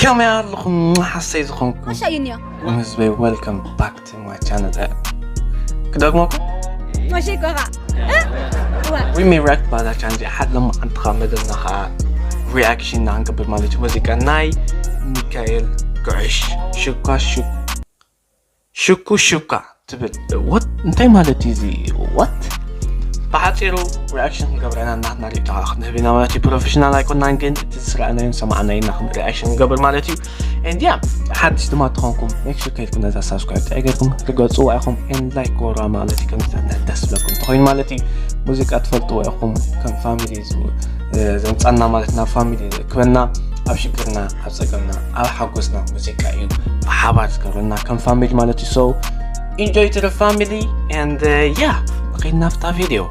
ከመይ ኣለኹም ሓሰይ ዝኾንኩም ሻዩኒዮ ህዝበይ? Welcome back to my channel። ክደግመኩም መሸይ ቆራ We may react ባዛ ቻንዚ ሓድ ሎማዓንቲ ካብ መደብና ከዓ reaction ና ክንገብር ማለት እዩ። ሙዚቃ ናይ ሚካኤል ግዕሽ ሽኳ ሽኩ ሽኩ ሽኳ ትብል what እንታይ ማለት እዩ እዚ? What ብሓፂሩ reaction ክንገብረና እናትና ሪእቶ ከዓ ክንህብ ኢና ማለት እዩ። ፕሮፌሽናል ኣይኮናን ግን እቲ ዝስራዕናዮን ሰማዕናዮ ኢና reaction ክንገብር ማለት እዩ። And yeah ሓድሽ ድማ ተኾንኩም make sure ከይድኩም ነዛ subscribe እንታይ ገርኩም ርገፅዋ ኢኹም and like ጎራ ማለት እዩ። ከምዚ ደስ ብለኩም ተኾይኑ ማለት እዩ። ሙዚቃ ትፈልጥዎ ኢኹም ከም ፋሚሊ ዘምፃና ማለት ናብ ፋሚሊ ክበና ኣብ ሽግርና ኣብ ፀገምና ኣብ ሓጎስና ሙዚቃ እዩ ብሓባር ዝገብረና ከም ፋሚሊ ማለት እዩ። So enjoy to the family and yeah ንኸይድ ናብታ ቪድዮ።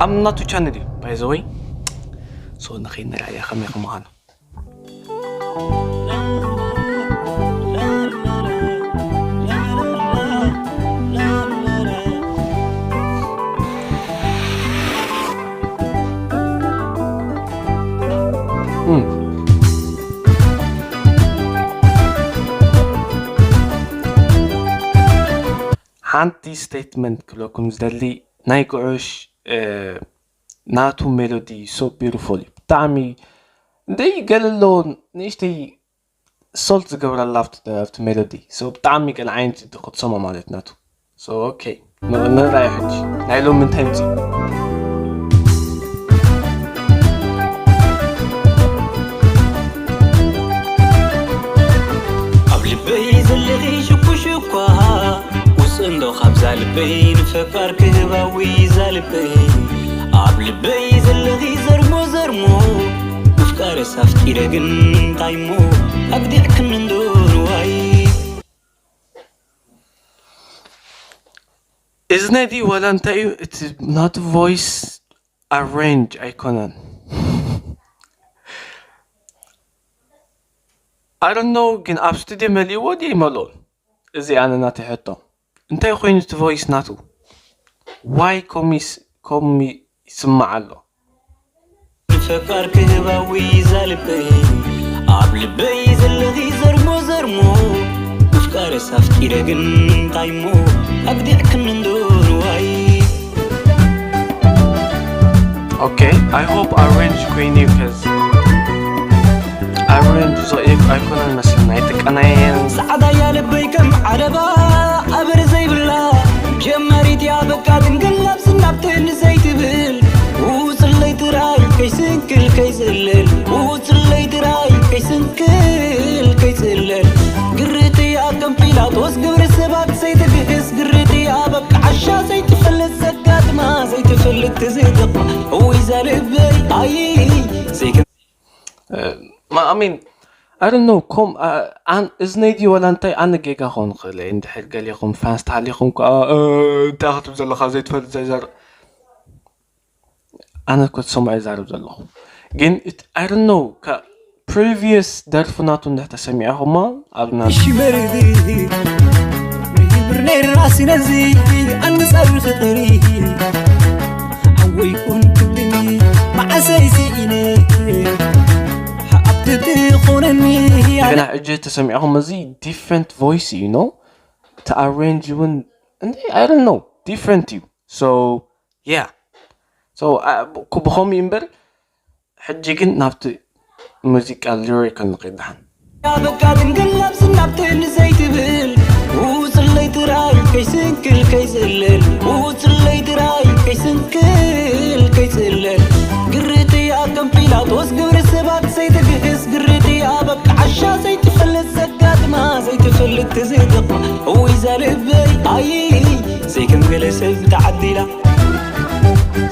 ኣብ ናቱ ቻነል እዩ by the way። So ንኸይድ ንርኣያ ከመይ ከምዃኑ ሓንቲ statement ክብለኩም ዝደሊ ናይ ጉዑሽ ናቱ melody so beautiful እዩ ብጣዕሚ እንደይ ገለ ኣለዎ ንእሽተይ salt ዝገብረላ ኣብቲ melody so ብጣዕሚ ገለ ዓይነት ክትሰሞ ማለት ናቱ። So okay ንራይ ሕጂ ናይ ሎም ምንታይ ምፅ ኣብ ልበይ ዘለኺ ሽኩሽኳ ውፅእ እንዶ ካብዛ ልበይ ንፈቃር ክህባዊ ዛ ልበይ ኣብ ልበይ ዘለኺ ዘርሞ ዘርሞ ምፍቃርስ ኣፍቂረ ግን እንታይ እሞ ኣግዲዕክኒ እንዶ ንዋይ እዚ ናይ ዲ ዋላ እንታይ እዩ እቲ ናቱ voice arrange ኣይኮነን። I don't know ግን ኣብ studio መሊእዎ ድየ ይመልኦን እዚ ኣነ ናተይ ሕቶ እንታይ ኮይኑ እቲ voice ናቱ why ኮሚስ ኮሚ ይስማዕ ኣሎ ፈቃር ክህባዊ ዛ ልበይ ኣብ ልበይ ዘለኺ ዘርሞ ዘርሞ ምፍቃርስ ኣፍቂረ ግን እንታይ እሞ ኣግዲዕክኒ እንዶ ንዋይ Okay I hope arrange ኮይኑ እዩ cause arrange ዞ ኣይኮነን መስለና ኣይተቀናየን ጻዕዳ እያ ልበይ ከም ዓለባ ኣበር ዘይብላ ጀማሪት እያ በቃ ድንግል ናብ ስናብትን ዘይትብል ውፅለይ ጥራይ ከይስንክል ከይፅልል ውፅለይ ጥራይ ከይስንክል ከይፅልል ግርት እያ ከም ጲላጦስ ግብሪ ሰባት ዘይትግህስ ግርት እያ በቃ ዓሻ ዘይትፈልጥ ዘጋጥማ ዘይትፈልጥ ትዝጥቕማ እወይ ዛ ልበይ ኣይ ዘይከ I mean I don't know ከም እዚ ናይ ዲ ዋላ እንታይ ኣነ ጌጋ ክኸውን ክእል እየ እንድሕር ገሊኹም fans ተሃሊኹም ከዓ እንታይ ክትብል ዘለካ ዘይትፈልጥ ዘይዘር ኣነ እኮ ትሰምዖ ይዛረብ ዘለኹ ግን I don't know previous ደርፊ ናቱ እንድሕር ተሰሚዕኹማ ኣብ ና ሽመርዲ ይብር ነይርና ሲነዚ ኣንጻሩ ፍቅሪ ኣወይ ኩን ክብልኒ መዓሰይ ስኢነ ኣብቲ ትኾነኒ ገና እጀ ተሰሚዕኹም እዚ different voice እዩ no እቲ arrange እውን እንደ I don't know different እዩ so yeah so ብኸምኡ እምበር ሕጂ ግን ናብቲ ሙዚቃ lyrical ንኸይድ ደሓን በቃ ድንግል ናብ ስናብትን ዘይትብል ውፅለይ ጥራይ ከይስንክል ከይፅልል ውፅለይ ጥራይ ከይስንክል ከይፅልል ግርት እያ ከም ጲላጦስ ግብሪ ሰባት ዘይትግህስ ግርት እያ በቃ ዓሻ ዘይትፈልጥ ዘጋጥማ ዘይትፈልጥ ትዝጥቕማ እወይ ዛ ልበይ ኣይ ዘይከም ገለ ሰብ ተዓዲላ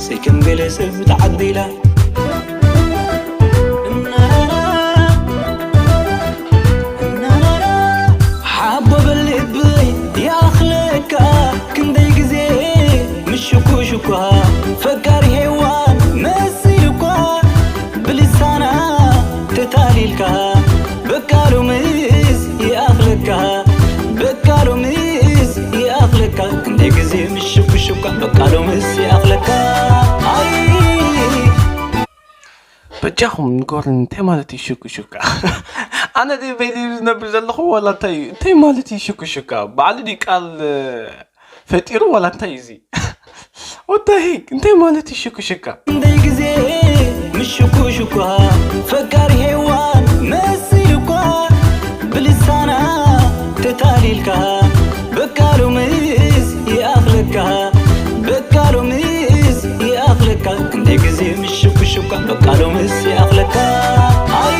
ዘይከም ገለ ሰብ ተዓዲላ ሓቦ በልብይ ይኣኽለካ ክንደይ ግዜ ምሽኩሽኳ ፈቃሪ ሄዋን መሲልኳ ብልሳና ተታሊልካ በቃ ሎምስ ይኣኽለካ በቃ ሎምስ ይኣኽለካ ክንደይ ግዜ ምሽኩሽኳ በቃ ሎምስ ይኣኽለካ። ኣይ በጃኹም ንገሩኒ፣ እንታይ ማለት እዩ ሽኩሽካ? ኣነ ድየ በይነይ ዝነብር ዘለኹ ዋላ እንታይ እዩ? እንታይ ማለት እዩ ሽኩሽካ? ባዕሉ ድዩ ቃል ፈጢሩ ዋላ እንታይ እዩ እዚ? What the heck? እንታይ ማለት እዩ ሽኩሽካ? ክንደይ ግዜ ምስ ሽኩሽኳ ፈቃሪ ሄዋን መሲሉኳ ብልሳና ተታሊልካ በቃ ሎምስ ይኣኽለካ። በቃ ሎምስ ይኣኽለካ። ክንደይ ግዜ ምሽኩሽኳ በቃ ሎምስ ይኣኽለካ። ኣይ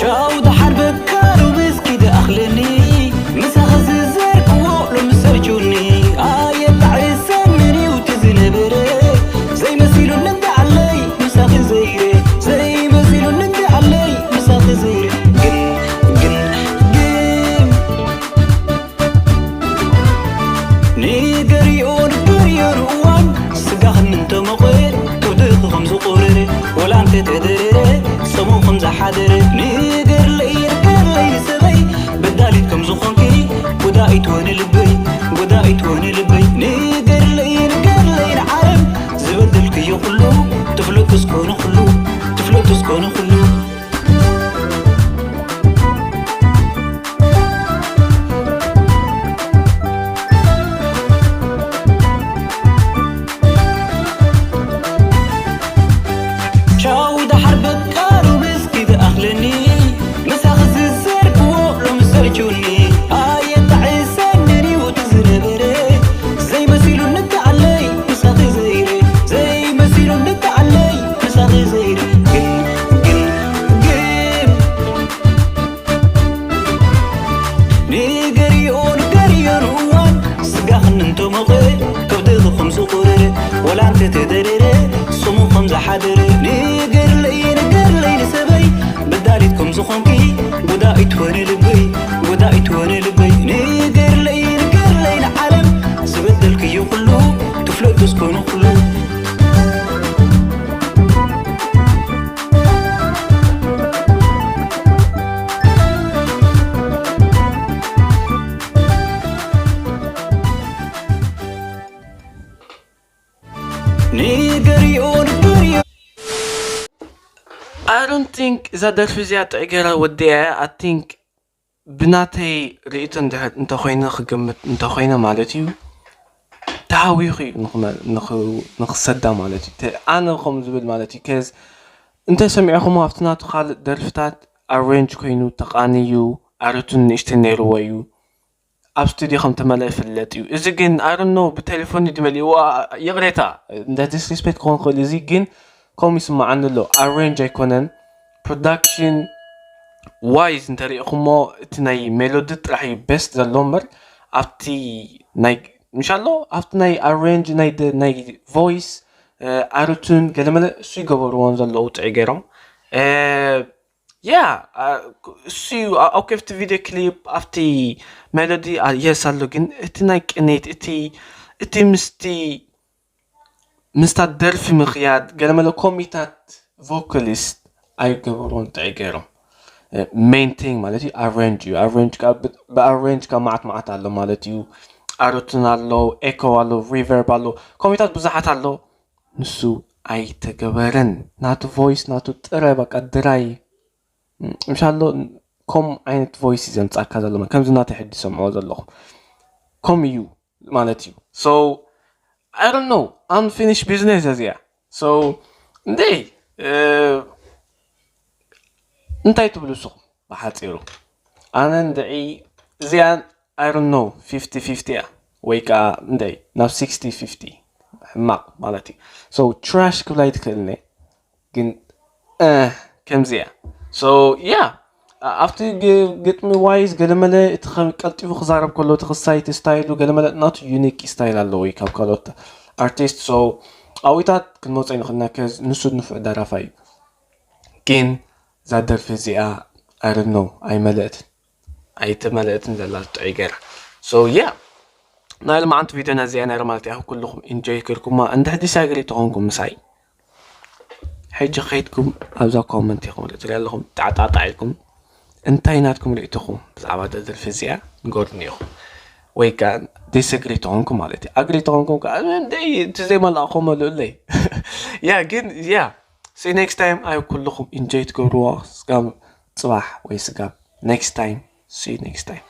ቻው ደሓር በቃ ሎምስ ኪድ ኣኽለኒ። ምሳኺ ዝዘርግዎ ሎምስ ሰልቹኒ። ኣየጣዕሰንን እዩ እቲ ዝነበረ። ዘይመሲሉኒ እንዲ ዓለይ ምሳኺ ዘይረ። ዘይመሲሉኒ እንዲ ዓለይ ምሳኺ ዘይረ። ግን ግን ግን ንገሪኦ ንገሪኦ ንእዋን ስጋኽን እንተሞቐ ከብድኺ ከም ዝቑረረ ወላ እንተተደረረ ጾሙ ከም ዝሓደረ ንገርለይ ንገርለይ ንሰበይ በዳሊት ከም ዝኾንኪ ጎዳኢት ወኒ ልበይ ጎዳኢት ወኒ ልበይ ንገርለይ ንገርለይ ንዓለም ዝበደልክዮ ኩሉ ትፍለጡ እስኮነ ኩሉ ትፍለጡ እስኮነ ኩሉ ቻው ደሓር በቃ ሎምስ ኪትኣኽለኒ ምሳኺ ዝዘርግዎ ሎምስ ሰልቹኒ ኣየጣዕሰንን እዩ እቲ ዝነበረ ዘይመሲሉኒ እንተዓለይ ምሳኺ ዘይረ ዘይመሲሉኒ እንተዓለይ ምሳኺ ዘይረ ግን ግን ግን ንገሪኦ ንገሪኦ ንእዋን ስጋኽን እንተሞቐ ከብድኺ ከም ዝቑረረ ወላ እንተተደረረ ስሙ ከም ዝሓደረ ንገርለይ ንገርለይ ንሰበይ በዳሊት ከም ዝኾንኪ ጎዳኢት ኾነ ልበይ ጎዳኢት ኾነ ልበይ ንገርለይ ንገርለይ ንዓለም ዝበደልክዮ ኩሉ ትፍለጡ እስኮነ ኩሉ ንገሪኦ ንገሪኦ I don't think እዛ ደርፊ እዚኣ ጥዕይ ገይራ ወዲኣ እያ። I think ብናተይ ርእይቶ እንድሕር እንተኾይነ ክግምት እንተኾይነ ማለት እዩ ተሃዊኹ እዩ ንኽመ- ንኽ- ንኽሰዳ ማለት እዩ። ተ- ኣነ ከም ዝብል ማለት እዩ። ከዝ እንተ ሰሚዕኹሞ ኣብቲ ናቱ ካልእ ደርፍታት ኣሬንጅ ኮይኑ ተቓንዩ ኣረቱን ንእሽተይ ነይርዎ እዩ። ኣብ ስቱድዮ ከም ተመልአ ይፍለጥ እዩ። እዚ ግን I don't know ብቴሌፎን እዩ ድመልእዎ ይቕሬታ እንደ ዲስሪስፔክት ክኾን ክእል እዚ ግን ከምኡ ይስምዓኒ ኣሎ። ኣሬንጅ ኣይኮነን ፕሮዳክሽን ዋይዝ እንተሪእኹሞ እቲ ናይ ሜሎዲ ጥራሕ እዩ ቤስት ዘሎ እምበር ኣብቲ ናይ ምሻሎ ኣብቲ ናይ ኣሬንጅ ናይ ደ- ናይ ቮይስ ኣሩቱን ገለመለ እሱ ይገበርዎን ዘለዉ ጥዑይ ገይሮም ያ እሱ እዩ ኣብ ከፍቲ ቪድዮ ክሊፕ ኣብቲ ሜሎዲ የስ ኣሎ ግን እቲ ናይ ቅኔት እቲ እቲ ምስቲ ምስታ ደርፊ ምኽያድ ገለመለ ኮሚታት ቮካሊስት ኣይገበርዎን ጥዑይ ገይሮም ሜን ቲንግ ማለት እዩ ኣሬንጅ እዩ ኣሬንጅ ብኣሬንጅ ካብ መዓት መዓት ኣሎ ማለት እዩ ኣሩትን ኣሎ ኤኮ ኣሎ ሪቨርብ ኣሎ ኮሚታት ብዙሓት ኣሎ ንሱ ኣይተገበረን ናቱ ቮይስ ናቱ ጥረ በቃ ድራይ ምሻሎ ከም ዓይነት ቮይስ እዩ ዘምፃካ ዘሎ ከምዚ ናተይ ሕጂ ሰምዕዎ ዘለኹም ከም እዩ ማለት እዩ so I don't know unfinished business እዚኣ so እንዴ እንታይ ትብሉ ንስኹም ብሓፂሩ ኣነ እንድዒ እዚኣ I don't know fifty fifty እያ ወይ ከዓ እንደ ናብ sixty fifty ሕማቕ ማለት እዩ so trash ክብላ ይትክእልኒ ግን ከምዚ እያ so yeah ኣብቲ ግጥሚ ዋይዝ ገለመለ እቲ ቀልጢፉ ክዛረብ ከሎ እቲ ክሳይቲ ስታይሉ ገለመለ ናቱ unique style ኣለዎ እዩ ካብ ካልኦት artist so ኣብታት ክንመፀ ንኽልና ከዝ ንሱ ንፉዕ ደራፋ እዩ ግን እዛ ደርፊ እዚኣ I don't know ኣይመለእትን ኣይተመለእትን ዘላ ጥዑይ ገይራ so yeah ናይ ልማዓንቲ ቪድዮ ነዚኣ ነረ ማለት እያ ኩልኹም ኢንጆይ ክልኩማ እንድሕር ዲሳግሪ ተኾንኩም ምሳይ ሕጂ ከይድኩም ኣብዛ ኮመንት ኢኹም ርኢትሪ ኣለኹም ጣዕጣጣዕ ኢልኩም እንታይ ናትኩም ርእይቶኹም ብዛዕባ እዛ ደርፊ እዚኣ ንገሩኒ ኢኹም ወይ ከዓ disagree ተኾንኩም ማለት እዩ። Agree ተኾንኩም ከዓ እንደ እቲ ዘይመላእኹም መልእለይ። Yeah ግን yeah see next time። ኣይ ኩልኹም enjoy ትገብርዎ። ስጋብ ፅባሕ ወይ ስጋብ next time። See next time.